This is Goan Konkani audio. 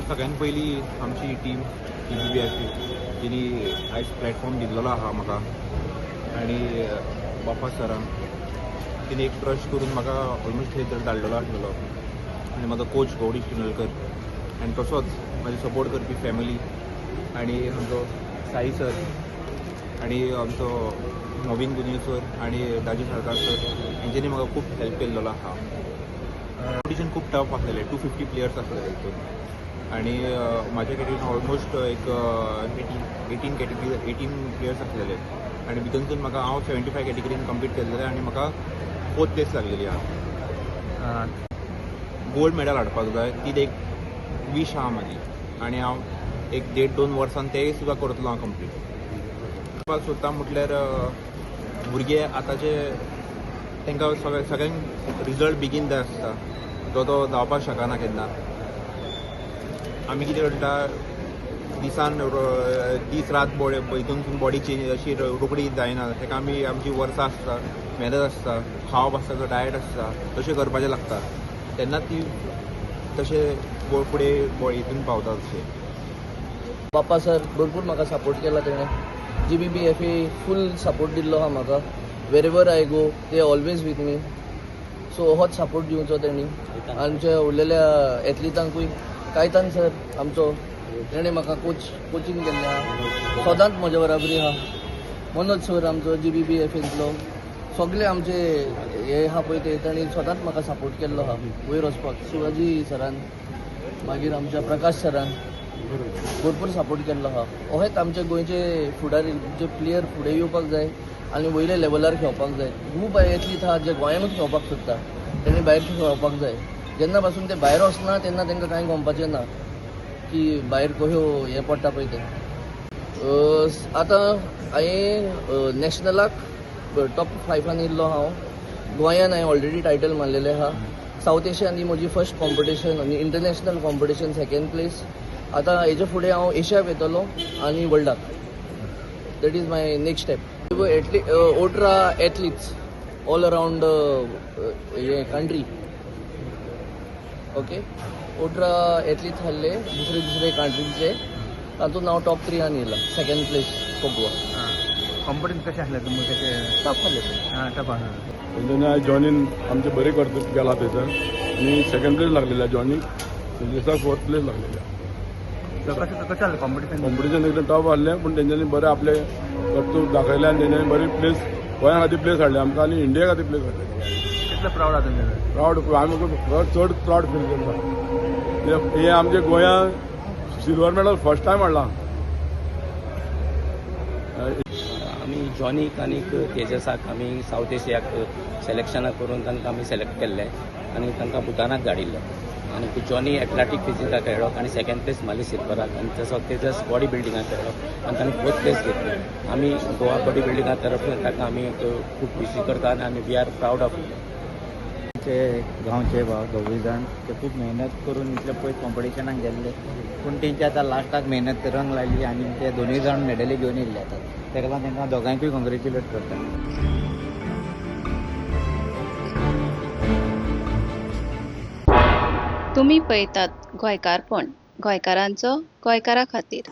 सगळ्यान पयलीं आमची टीम जीबीबीएफ जिणी आयज प्लॅटफॉर्म दिल्लो आहा म्हाका आनी बाप्पा सरान तिणे एक ट्रस्ट करून म्हाका ऑलमोस्ट थंय तर धाडलेलो आसलेलो आनी म्हाजो कोच गौरी शिनोलकर आनी तसोच म्हाजे सपोर्ट करपी फॅमिली आनी आमचो साई सर आनी आमचो नवीन गुन्ये सर आनी दाजी सरकार सर हेंच्यांनी म्हाका खूब हेल्प केल्लो आहा. कॉम्पिटिशन खूब टफ आसलेलें, 250 प्लेयर्स आसलेले हितून आनी म्हाज्या कॅटेगरीन ऑलमोस्ट एक 18 category 18 players आसलेले आनी भितनसून म्हाका हांव 75 कॅटेगरीन कंपीट केल्लेलें आनी म्हाका फोर्थ प्लेस लागलेली आहा. गोल्ड मेडल हाडपाक जाय ती एक वीश आहा म्हाजी आनी हांव एक देड दोन वर्सान तेय सुद्दां करतलो हांव कंप्लीट करपाक सोदता. म्हटल्यार भुरगे आतांचे तांकां सगळे सगळ्यांक रिजल्ट बेगीन जाय आसता, तो तो जावपाक शकना केन्ना. आमी कितें करता, दिसान दीस रात बॉडी हितून बॉडी चेंज अशी रोखडी जायना. ताका आमी आमची वर्सां आसता, मेहनत आसता, खावप आसता, डायट आसता, तशें करपाचें लागता, तेन्ना ती तशें फुडें हितून पावता तशें. बाप्पा सर भरपूर म्हाका सपोर्ट केला तेणें. जीबीबीएफए फूल सपोर्ट दिल्लो आहा म्हाका. Wherever I go, they always with me, so होच सपोर्ट दिवचो तेणी आमच्या उरलेल्या एथलिटांकूय. कायतान सर आमचो, तेणें म्हाका कोचिंग केल्लें आहा, सदांच म्हज्या बराबरी आहा. मनोज सर आमचो जीबीबीएफेंतलो, सगळे आमचे हे आहा पळय ते तांणी सदांच म्हाका सपोर्ट केल्लो आहा वयर वचपाक. शिवाजी सरान, मागीर आमच्या प्रकाश सरान भरपूर सपोर्ट केल्लो आहा. अहेच आमच्या गोंयचे फुडारी जे प्लेयर फुडें येवपाक जाय आनी वयल्या लेवलार खेळपाक जाय. खूब एथलीट आहा जे गोंयानूच खेळपाक सोदता, तेणी भायर खेळपाक जाय. जेन्ना पासून ते भायर वचना तेन्ना तांकां कांय कळपाचें ना की भायर कश्यो हें पडटा पळय तें. आतां हांवें नॅशनलाक टॉप फायफान येयल्लो हांव. गोंयान हांवें ऑलरेडी टायटल मारलेलें आहा. सावथ एशियान ही म्हजी फर्स्ट कॉम्पिटिशन आनी इंटरनॅशनल कॉम्पिटिशन सेकंड प्लेस. आतां हेजे फुडें हांव एशियाक वयतलो आनी वर्ल्डाक. That is my next step. 18 athletes all around हे कंट्री, ओके, 18 एथलीट्स आहले दुसरे दुसरे कंट्रीचे, तातूंत हांव टॉप थ्रीयान येयला, second place for Goa. Competition कशें आसलें तुमकां, कशें? टफ आहले. हां, टफ आसा. तेंच्यांनी आयज जॉनीन आमचे बरें कर्तृत्व केलां थंयसर आनी सेकंड प्लेस लागलेली आहा जॉनीक, तेजसाक फोर्थ प्लेस लागलेली आहा. कशें कशें आसलें कॉम्पिटिशन? कॉम्पिटिशन एकदम टफ आहलें, पूण तेंच्यांनी बरें आपलें कर्तृत्व दाखयलें आनी तेंच्यांनी बरी प्लेस गोंया खातीर प्लेस हाडली आमकां आनी इंडिया खातीर प्लेस हाडली. कितलो प्रावड आसा तुमचेर? प्रावड, आमी चड प्रावड फील करता. हे आमच्या गोंयांत सिल्वर मेडल फर्स्ट टायम हाडलां. आमी जॉनीक आनीक तेजसाक आमी सावथ एशियाक सिलेक्शनाक करून तांकां आमी सिलेक्ट केल्ले आनी तांकां भुतानाक धाडिल्ले आनी जॉनी एथलेटीक फिजिकाक खेळ्ळो आनी सेकंड प्लेस मारली सिल्वराक आनी तसो तेजस बॉडी बिल्डिंगाक खेळ्ळो आनी ताणें फोर्थ प्लेस घेतली. आमी गोवा बॉडी बिल्डिंगा तरफ ताका आमी खूब खुशी करता आनी आमी we are proud of. आमचे गांवचे भाव दोगूय जाण ते खूब मेहनत करून इतले पयस कॉम्पिटिशनाक गेल्ले, पूण तेंची आतां लास्टाक मेहनत रंग लायली आनी ते दोनूय जाण मेडली घेवन येयल्ले. आतां तेका लागून तांकां दोगांयकूय कॉंग्रेच्युलेट करता. तुमी पळयतात गोंयकारपण, गोंयकारांचो गोंयकारा खातीर.